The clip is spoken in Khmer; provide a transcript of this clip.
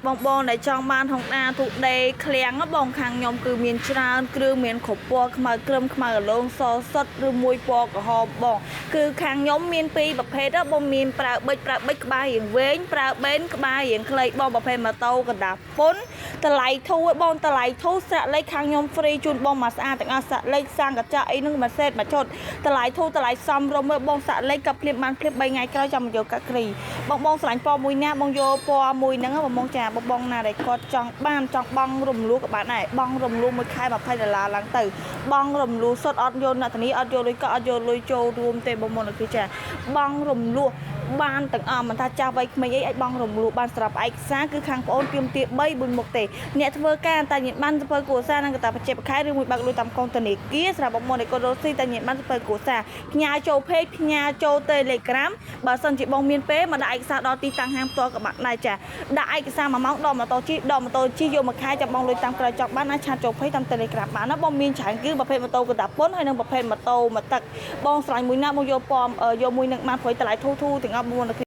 បងបងដែលចង់បាន Honda Today ឃ្លាំងបងខាងខ្ញុំគឺមានច្រើនគ្រឿងមានគ្រប់ពណ៌ខ្មៅក្រឹមខ្មៅរលោងសសុទ្ធឬមួយពណ៌ក្រហមបងគឺខាងខ្ញុំមានពីរប្រភេទណាបងមានប្រើប៊ិចប្រើប៊ិចក្បាលរៀងវែងប្រើបេនក្បាលរៀងខ្លីបងប្រភេទម៉ូតូកណ្ដាពុនតម្លៃធូរបងតម្លៃធូរស្រាក់លេខខាងខ្ញុំ free ជូនបងមួយស្អាតទាំងអស់ស្រាក់លេខសាំងកញ្ចក់អីហ្នឹងមួយសេតមួយឈុតតម្លៃធូរតម្លៃសមរម្យបងស្រាក់លេខកាប់ភ្លាមបានភ្លាម3ថ្ងៃក្រោយចាំមកយកកាក់គ្រីបងបងស្រឡាញ់ពណ៌មួយណាបងយកពណ៌មួយហ្នឹងបងបងចាបងបងណាដែលគាត់ចង់បានចង់បង់រំលោះក៏បានដែរបង់រំលោះមួយខែ20ដុល្លារឡើងទៅបង់រំលោះសុទ្ធអត់យកអ្នកធានាអត់យកលុយកក់អត់យកលុយចូលរួមទេបងបងគឺចាបង់រំលោះបានទាំងអស់មិនថាចាស់វ័យក្មេងអីអាចបង់រំលោះបានស្រាប់ឯកសារគឺខាងប្អូនទៀមទា3 4មុខទេអ្នកធ្វើការតែញាតបានសភៅគ្រួសារនិងកតាបច្ចេកខែឬមួយបើកលុយតាមកងធនាគារសម្រាប់បងប្អូនដែលគាត់រកស៊ីតែញាតបានសភៅគ្រួសារផ្ញើចូល page ផ្ញើចូល Telegram បើសិនជាបងមានពេលមកដាក់ឯកសារដល់ទីតាំងហាងផ្ទាល់ក៏បានដែរចាដាក់ឯកសារ1ម៉ោងដល់ម៉ូតូជិះដល់ម៉ូតូជិះយកមួយខែចាំបងលុយតាមក្រោយចប់បានអាច chat ចូល page តាម Telegram បានណាបងមានច្រើនគឺប្រភេទម៉ូតូកតាពុនហើយនិងប្រភេទម៉ូតូមកទឹកបងស្រឡាញ់មួយណាបងយកពណ៌យកមួយនឹងបានព្រោះតម្លៃធូរធូរទាំងអស់បងប្អូន។